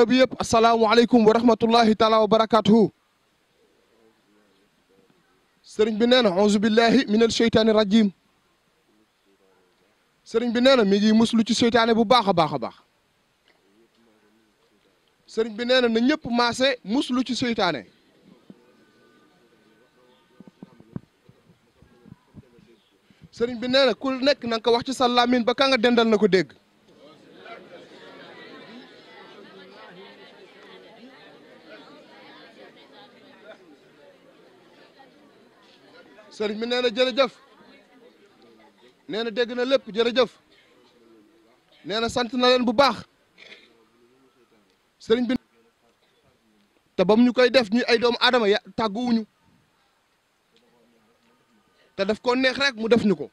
mbooloo bi yëpp asalaamualeykum wa rahmatullahi taala wa barakatuhu sëriñ bi nee na auzu billahi minal sheytaani rajim sëriñ bi nee na mi ngi muslu ci seytaane bu baax a baax a baax sëriñ bi nee na na ñëpp maase muslu ci seytaane sëriñ bi nee na ku nekk na nga ko wax ci sa làmmiñ ba ka nga dendal na ko dégg sëriñ bi nee na jërëjëf nee na dégg na lépp jërëjëf nee na sant na leen bu baax sëriñ bi te bam ñu koy def ñuy ay doomu aadama ya tàgguwuñu te daf ko neex rek mu def ñu ko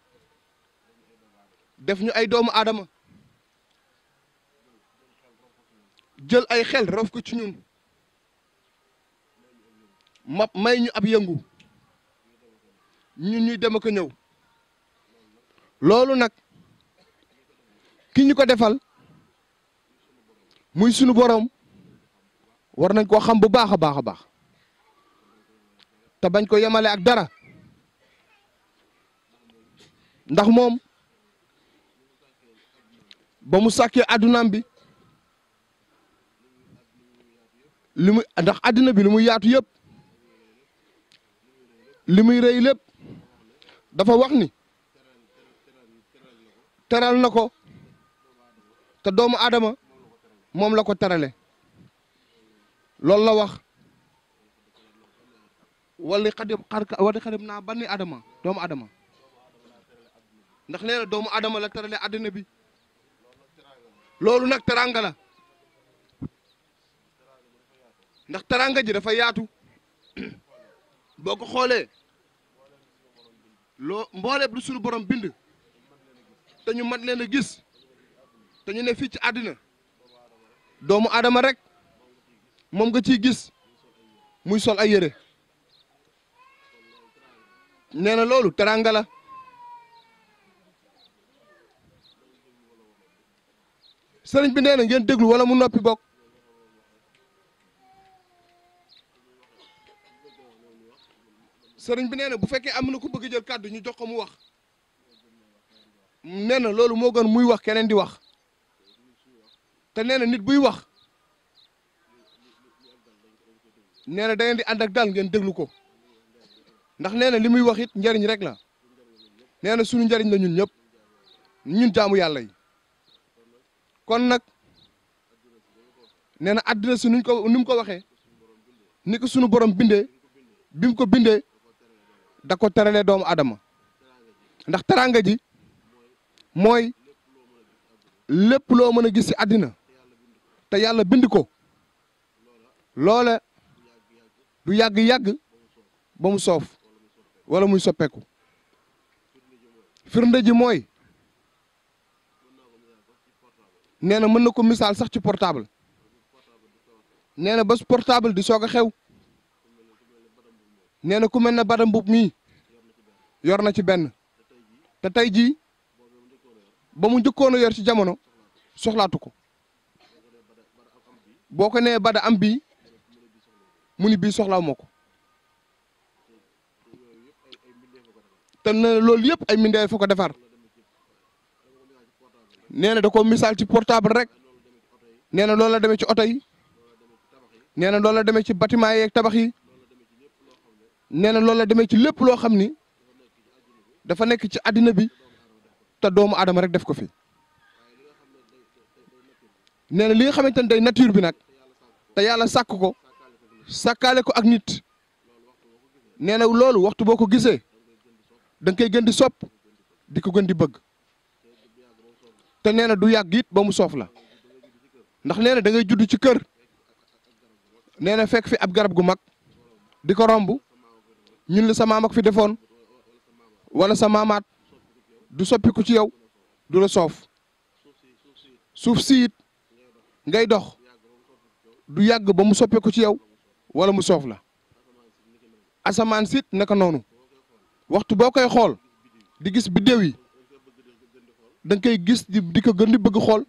def ñu ay doomu aadama jël ay xel rof ko ci ñun may ñu ab yëngu ñun ñuy dem ak ñëw loolu nag ki ñu ko defal muy sunu borom war nañ koo xam bu baax a baax a baax te bañ ko yemale ak dara ndax moom ba mu sàkkee addunaam bi li muy ndax adduna bi li muy yaatu yëpp li muy rëy lépp dafa wax ni teral na ko te doomu aadama moom la ko terale loolu la wax wali xadim naa banni adama doomu adama ndax nee na doomu adama la terale àddina bi loolu nag teranga la ndax teranga ji dafa yaatu boo ko xoolee loo mbooleeb lu suñu borom bind te ñu mat leen a gis te ñu ne fii ci àddina doomu adama rek moom nga ciy gis muy sol ay yére nee na loolu teranga la sëriñ bi nee na ngeen déglu wala mu noppi bokk sëriñ bi nee na bu fekkee am na ku bëgg jël kàddu ñu jox ko mu wax nee na loolu moo gën muy wax keneen di wax te nee na nit buy wax nee na da ngeen di ànd ak dal ngeen déglu ko ndax nee na li muy wax it njariñ rek la nee na suñu njariñ la ñun ñëpp ñun jaamu yàlla yi kon nag nee na àddina si nuñ ko ni mu ko waxee ni ko suñu borom bindee bi mu ko bindee da ko teralee doomu adama ndax teranga ji mooy lépp loo mën a gis ci àddina te yàlla bind ko loola du yàgg-yàgg ba mu soof wala muy soppeeku firnde ji mooy nee na mën na ko misaal sax ci portable nee na ba portable di soog a xew nee na ku mel ne Bada Mbub mii yor na ci benn te tey jii ba mu njëkkoon a yor ci jamono soxlaatu ko boo ko nee Bada am bii mu ni bii soxlaaw ma ko te nee na loolu yëpp ay mbindeef fa ko defar nee na da ko misaal ci portable rek nee na loolu la demee ci oto yi nee na loolu la demee ci bâtiment yeeg tabax yi nee na loolu la demee ci lépp loo xam ni dafa nekk ci àddina bi te doomu aadama rek def ko fi nee na li nga xamante ne day nature bi nag te yàlla sàkk ko sàkkaale ko ak nit nee na loolu waxtu boo ko gisee da nga koy gën di sopp di ko gën di bëgg te nee na du yàgg it ba mu soof la ndax nee na da ngay judd ci kër nee na fekk fi ab garab gu mag di ko romb ñun la sa maam ak fi defoon wala sa maamaat du soppiku ci yow du la soof suuf si it ngay dox du yàgg ba mu soppeeku ci yow wala mu soof la asamaan sit naka noonu waxtu boo koy xool di gis biddéew yi da nga koy gis di ko gën di bëgg xool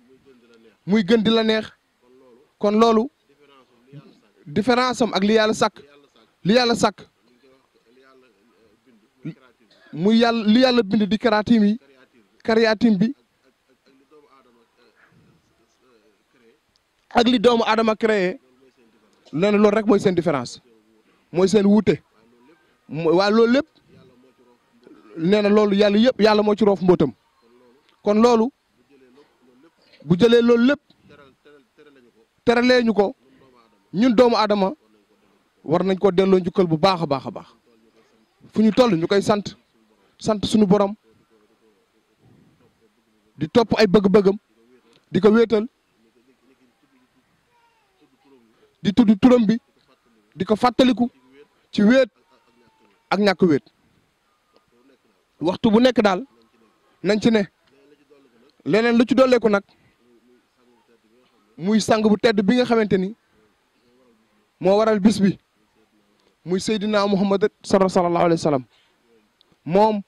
muy gën di la neex kon loolu différence am ak li yàlla sàkk li yàlla sàkk muy yàlla li yàlla bind di karaatim yi kariyaatim bi ak li doomu aadama créé nee na loolu rek mooy seen différence mooy seen wuute waa loolu lépp nee na loolu yàlla yëpp yàlla moo ci roof mbootam kon loolu bu jëlee loolu lépp teralee ñu ko ñun doomu aadama war nañ ko delloo njukkal bu baax a baax a baax fu ñu toll ñu koy sant suñu borom di topp ay bëgg-bëggam di ko wéetal di tudd turam bi di ko fàttaliku ci wéet ak ñàkk wéet waxtu bu nekk daal nañ ci ne leneen lu ci dolleeku nag muy sang bu tedd bi nga xamante ni moo waral bis bi muy Seydina Muhammad sallallahu alayhi wa sallam moom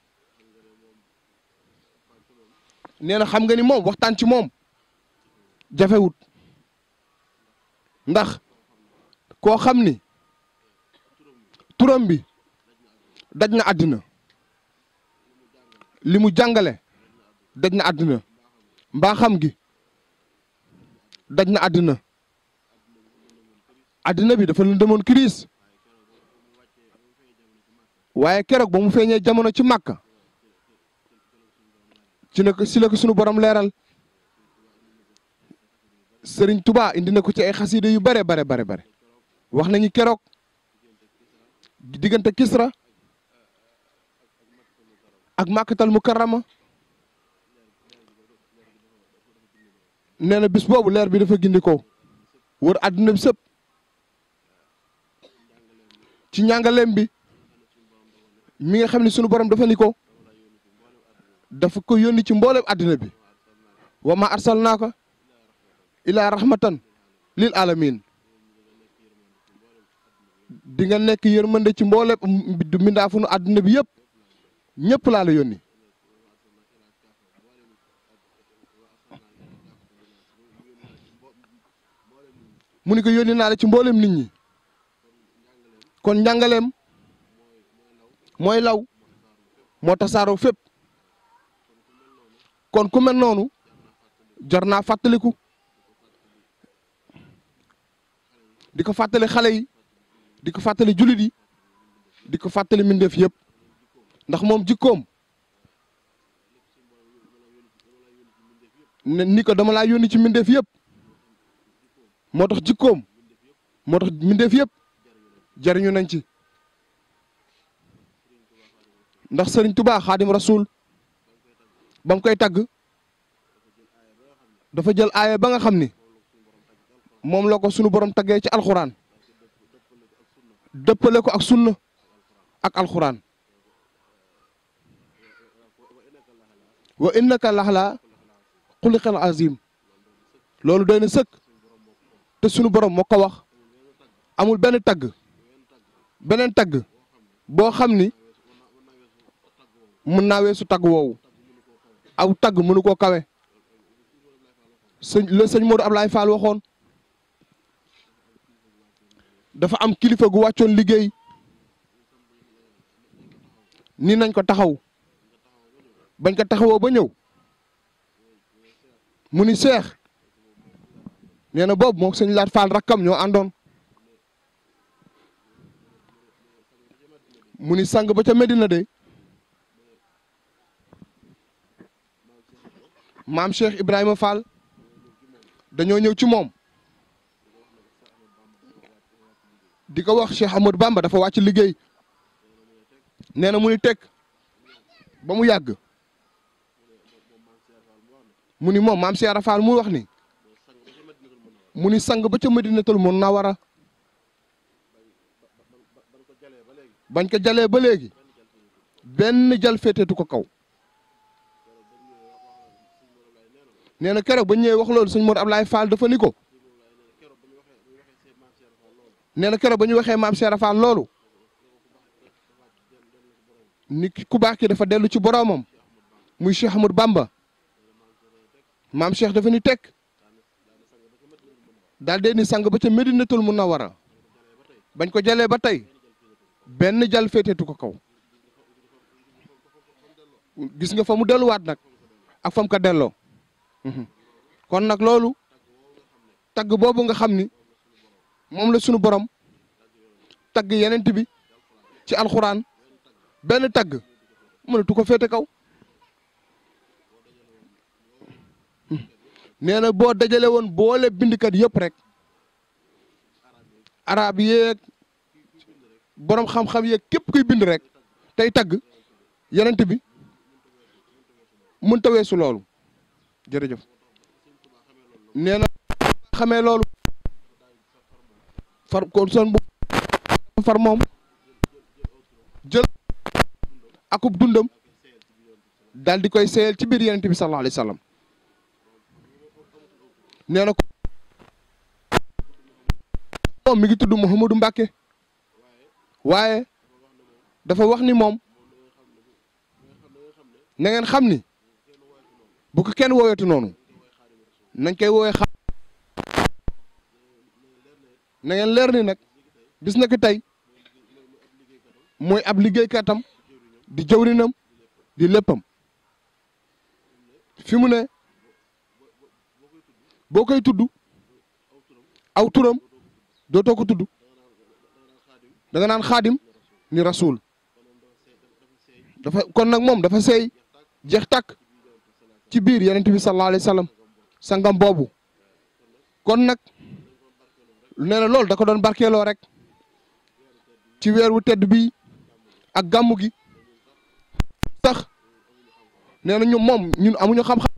nee na xam nga ni moom waxtaan ci moom jafewut ndax koo xam ni turam bi daj na àddina li mu jàngale daj na àddina mbaaxam gi daj na àddina àddina bi dafa lëndëmoon crise waaye keroog ba mu feeñee jamono ci Màkka ci la ko sunu borom leeral Serigne Touba indi na ko ci ay xasida yu bare wax nañu keroog diggante Kisra ak Makkatal Mukarrama nee na bis boobu leer bi dafa gindi ko wër àdduna bi sëpp ci njàngaleem bi mi nga xam ne sunu borom dafa ni ko dafa ko yónni ci mboolem àddina bi wa ma arsalnaaka ila rahmatan lil alamin di nga nekk yërmande ci mboolem mbindaafu nu àddina bi yëpp ñëpp laa la yónni mu ni ko yónni naa la ci mboolem nit ñi kon njàngaleem mooy law moo tasaaroo fépp kon ku mel noonu jar naa fàttaliku di ko fàttali xale yi di ko fàttali jullit yi di ko fàttali mbindeef yëpp ndax moom jikkoom ne ni ko dama laa yónni ci mbindeef yëpp moo tax jikkoom moo tax mbindeef yëpp jariñu nañ ci ndax Sëriñ Tuubaa Xaadim Rasuul ba mu koy tagg dafa jël aaya ba nga xam ni moom la ko sunu borom taggee ci alxuraan dëppale ko ak sunna ak alxuraan wa innaka laxlaa xuliqal azim loolu doy na sëkk te sunu borom moo ko wax amul benn tagg beneen tagg boo xam ni mën naa weesu tagg woowu aw tagg mënu koo kawe sëñ Modou Ablaye Fall waxoon dafa am kilifa gu wàccoon liggéey ni nañ ko taxaw bañ ko taxawoo ba ñëw mu ni seex nee na boobu moom sëñ Laat Fall rakkam ñoo àndoon mu ni sang ba ca Medina de maam Cheikh Ibrahima Fall dañoo ñëw ci moom di ko wax Cheikh Ahmadou Bamba dafa wàcc liggéey nee na mu ni teg ba mu yàgg mu ni moom maam Cheikh Fall mu wax ni mu ni sang ba ca Madinatul Munawwara bañ ko jalee ba léegi benn jal féeteetu ko kaw nee na keroog ba ñëwee wax loolu sëñ Modou Ablaye Fall dafa ni ko nee na keroog ba ñu waxee maam Cheikh Fall loolu ni ku baax ki dafa dellu ci boroomam muy Cheikh Ahmadou Bamba maam Cheikh dafa ni tekk daal dee ni sang ba ca Medinatul Munawwara bañ ko jëlee ba tey benn jal féeteetu ko kaw gis nga fa mu delluwaat nag ak fa mu ko delloo kon nag loolu tagg boobu nga xam ni moom la sunu borom tagg yenent bi ci alxuraan benn tagg mënatu ko féete kaw nee na boo dajale woon boole bindkat yëpp rek arab yeeg borom xam-xam yeeg képp kuy bind rek tey tagg yenent bi mënta weesu loolu jërëjëf nee na xamee loolu far kon son bu far moom jël akub dundam daal di koy seeyal ci biir yenent bi sallallahu alayhi wa sallam nee na ko moom mi ngi tudd Mouhamadou Mbacké waaye dafa wax ni moom na ngeen xam ni bu ko kenn wooweetu noonu nañ koy woowee xam na ngeen leer ni nag bis na ko tey mooy ab liggéeykatam di jëwrinam di léppam fi mu ne boo koy tudd aw turam dootoo ko tudd da nga naan xaadim ni rasul dafa kon nag moom dafa seey jeex tàkk ci biir yenent bi sallallahu alayhi wa sallam sangam boobu kon nag nee na loolu da ko doon barkeeloo rek ci weer wu tedd bi ak gàmmu gi sax nee na ñu moom ñun amuñu xam-xam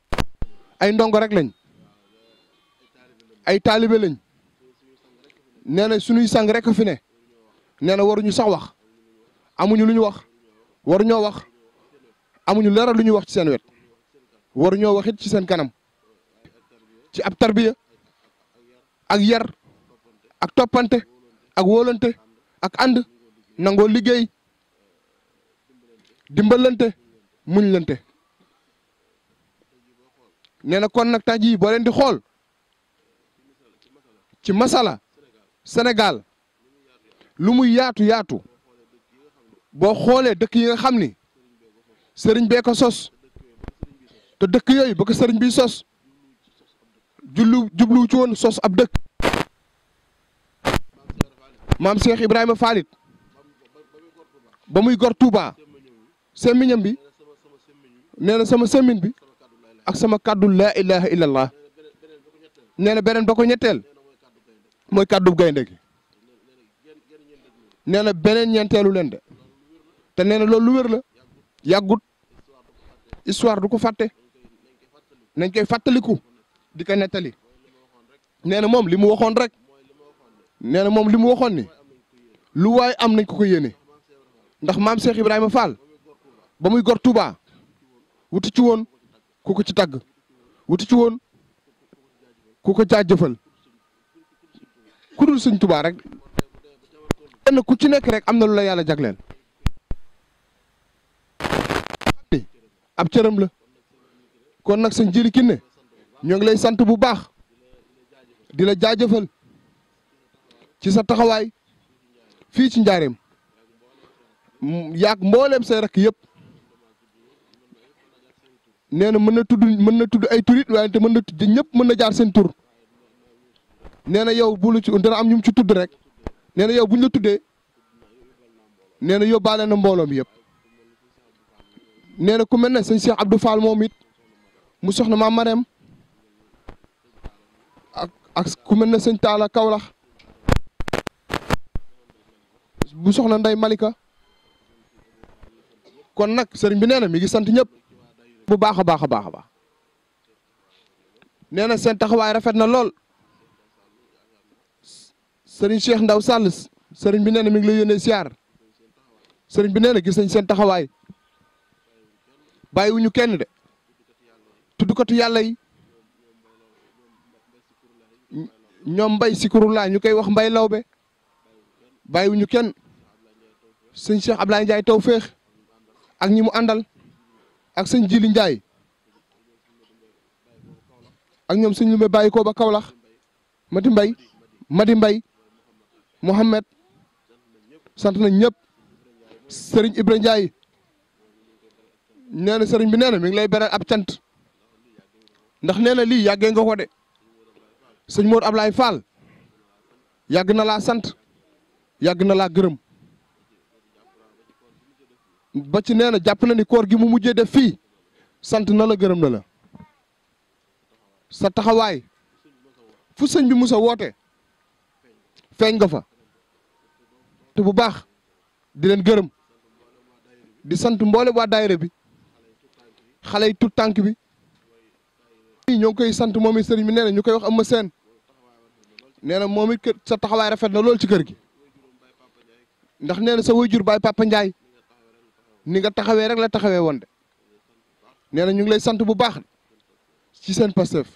ay ndongo rek lañ ay taalibe lañ nee na suñuy sang rek fi ne nee na waruñu sax wax amuñu lu ñu wax waruñoo wax amuñu dara lu ñu wax ci seen wet waruñoo wax it ci seen kanam ci ab tarbiya ak yar ak toppante ak wóolante ak ànd nangoo liggéey dimbalante muñlante nee na kon nag tax jii boo leen di xool ci masala Sénégal lu muy yaatu yaatu boo xoolee dëkk yi nga xam ni sëriñ bee ko sos te dëkk yooyu ba ko sëriñ bi sos jublu ci woon sos ab dëkk maam Cheikh Ibrahima Falit ba muy gor Touba semmiñam bi nee na sama semmiñ bi ak sama kàddu laa ilaha illallah nee na beneen ba ko ñetteel mooy kàddu gaynde gi nee na beneen ñeenteelu leen de te nee na loolu lu wér la yàggut histoire du ko fàtte nañ koy fàttaliku di ko nettali nee na moom li mu waxoon rek nee na moom li mu waxoon ni lu waay am nañ ko ko yéene ndax maam Cheikh Ibrahima Fall ba muy gor Touba wuti ci woon ku ko ci tagg wuti ci woon ku ko jaajëfal ku dul sëñ Touba rek kenn ku ci nekk rek am na lu la yàlla jagleel ab cëram la kon nag sëñ Jili Kiné ñoo ngi lay sant bu baax di la jaajëfal ci sa taxawaay fii ci njaareem yaag mbooleem say rakk yëpp nee na mën na tudd ay turit waaye te mën na tudd ñëpp mën na jaar seen tur nee na yow bu lu ci dana am ñu ci tudd rek nee na yow buñ la tuddee nee na yóbbaale na mbooloo mi yëpp nee na ku mel ne sëñ Cheikh Abdou Fall moom it mu soxna maam Marème ak ku mel ne sëñ Talla Kaolack bu soxna Ndey Malika kon nag sëriñ bi nee na mi ngi sant ñëpp bu baax a baax a baax a baax nee na seen taxawaay rafet na lool sëriñ Cheikh Ndaw Sall sëriñ bi nee na mi ngi lay yónnee siyaar sëriñ bi nee na gis nañ seen taxawaay bàyyiwuñu kenn de tuddukatu yàlla yi ñoom mbay sikurulaa ñu koy wax mbay lawbe bàyyiwuñu kenn sëñ Cheikh Ablaye Ndiaye Tawféex ak ñi mu àndal ak sëñ Jili Ndiaye ak ñoom sëñ Lumbe bàyyi ko ba Kaolack Madi Mbay Mohamed sant nañ ñëpp sëriñ Ibra Ndiaye nee na sëriñ bi nee na mi ngi lay beral ab cant ndax nee na lii yàggee nga ko de sëñ Modou Ablaye Fall yàgg na laa sant yàgg na laa gërëm ba ci nee na jàpp na ni koor gi mu mujjee def fii sant na la gërëm na la sa taxawaay fu sëñ bi musa woote feeñ nga fa te bu baax di leen gërëm di sant mboole waa daayira bi xale yi tut tànk bi ñoo ngi koy sant moom it sëriñ bi nee na ñu koy wax Eumeu Sène nee na moom it sa taxawaay rafet na lool ci kër gi ndax nee na sa waajur baay Papa Ndiaye ni nga taxawee rek la taxawee woon de nee na ñu ngi lay sant bu baax ci seen Pastef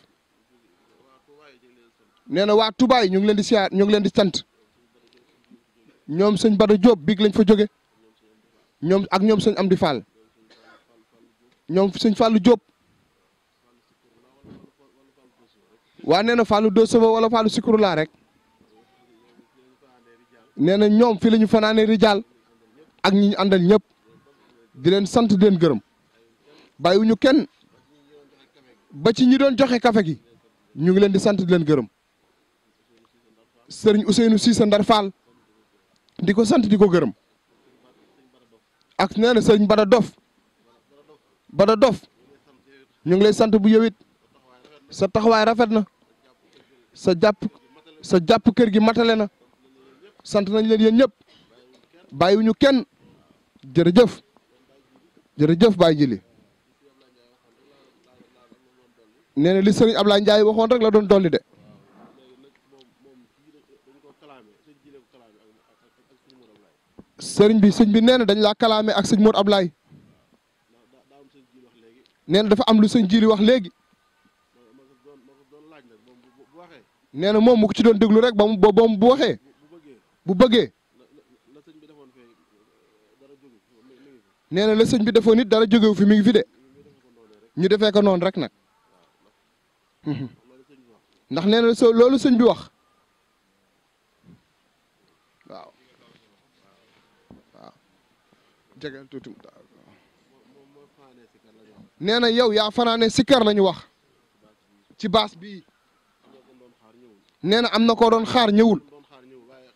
nee na waa Touba yi ñu ngi leen di siyaar ñu ngi leen di sant ñoom sëñ Bada Diop biig lañ fa jóge ñoom ak ñoom sëñ Amdi Fall ñoom sëñ Fallu Diop waa nee na Fallu doo sëfa wala Fallu sikuru laa rek nee na ñoom fii la ñu fanaane rijaal ak ñi ñu àndal ñëpp di leen sant di leen gërëm bàyyiwuñu kenn ba ci ñi doon joxe café gi ñu ngi leen di sant di leen gërëm sëriñ Ousseynou Cissé Ndar Fall di ko sant di ko gërëm ak nee na sëriñ Bada Dof ñu ngi lay sant bu yowit sa taxawaay rafet na sa jàpp kër gi matale na sant nañ leen yéen ñëpp bàyyiwuñu kenn jërëjëf jërëjëf Baye Jili nee na li sëriñ Ablaye Ndiaye waxoon rek la doon dolli de sëriñ bi nee na dañ laa kalaame ak sëñ Modou Ablaye nee na dafa am lu sëñ Jili wax léegi nee na moom mu ko ci doon déglu rek ba mu bu waxee bu bëggee nee na la sëñ bi defoon nit dara jógewu fi mi ngi fi de ñu defee ko noonu rek nag ndax nee na loolu sëñ bi wax waaw jegeel tuuti nee na yow yaa fanaane sikkar lañu wax ci baas bii nee na am na koo doon xaar ñëwul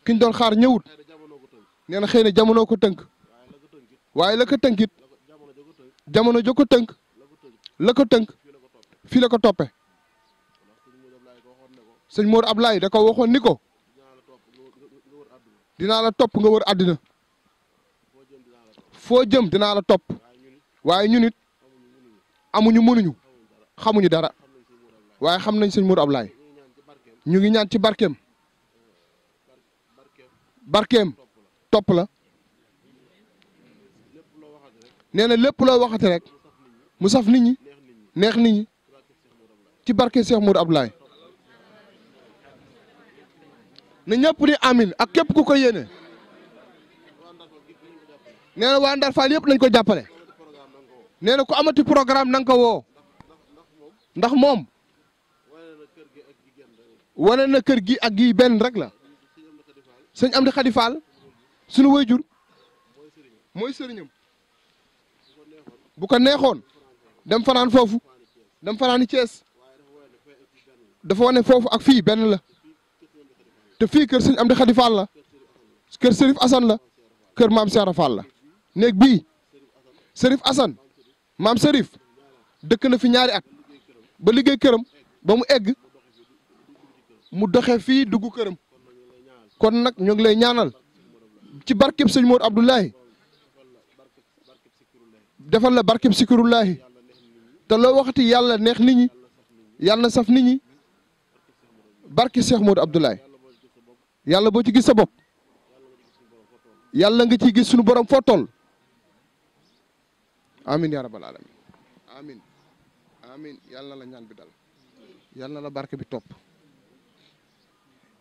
ki ñu doon xaar ñëwul nee na xëy na jamono ko tënk waaye la ko tënkit jamono jo ko tënk la ko tënk fii la ko toppe sëñ Modou Ablaye da ko waxoon ni ko dinaa la topp nga wër àddina foo jëm dinaa la topp waaye ñun it amuñu mënuñu xamuñu dara waaye xam nañ sëñ Modou Ablaye ñu ngi ñaan ci barkeem topp la nee na lépp loo waxate rek mu saf nit ñi neex nit ñi ci barke Cheikh Modou Ablaye na ñëpp ni amin ak képp ku ko yéene nee na waa Ndar Fall yëpp nañ ko jàppale nee na ku amati programme na nga ko woo ndax moom wane na kër gi ak gi benn rek la sëñ Amdi Khady Fall suñu waajur mooy sëriñam bu ko neexoon dem fanaan foofu dem fanaani Thiès dafa wane foofu ak fii benn la te fii kër sëñ Amdi Khady Fall la kër Serif Assane la kër maam Cheikh Fall la néeg bii Serif Assane maam Serif dëkk na fi ñaari at ba liggéey këram ba mu egg mu doxe fii dugg këram kon nag ñoo ngi lay ñaanal ci barkeb sëñ Modou Abdoulaye defal la barkeb Sikurullahi te loo waxati yàlla neex nit ñi yàlla na saf nit ñi barke Cheikh Modou Abdoulaye yàlla boo ci gis sa bopp yàlla nga ciy gis suñu borom foo toll amin ya rabbal alamin amin amin yàlla na la ñaan bi dal yàlla na la barke bi topp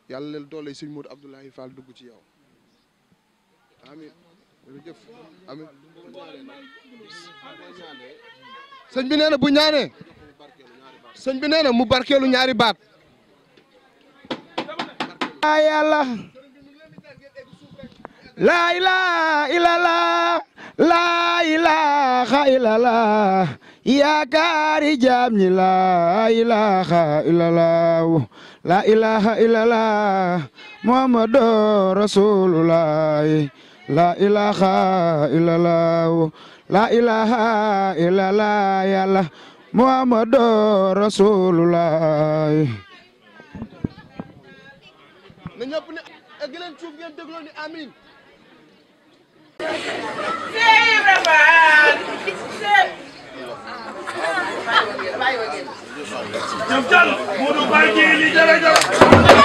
yàlla leen doole sëñ Modou Abdoulaye Fall dugg ci yow amin jërëjëf amin sëñ bi nee na bu ñaanee sëñ bi nee na mu barkeelu ñaari baat yàlla la ilaha illallah la ilaha illallah yaakaari jaam ñi la ilaha illallah la ilaha illallah muhammadu rasulullah la ilaha illallah la ilaha illallah yàlla muhammadu rasulullah na ñëpp ne ak leen suuf ngeen dégloo ni amin jëm jàll Modou Baye ji li jërëjëf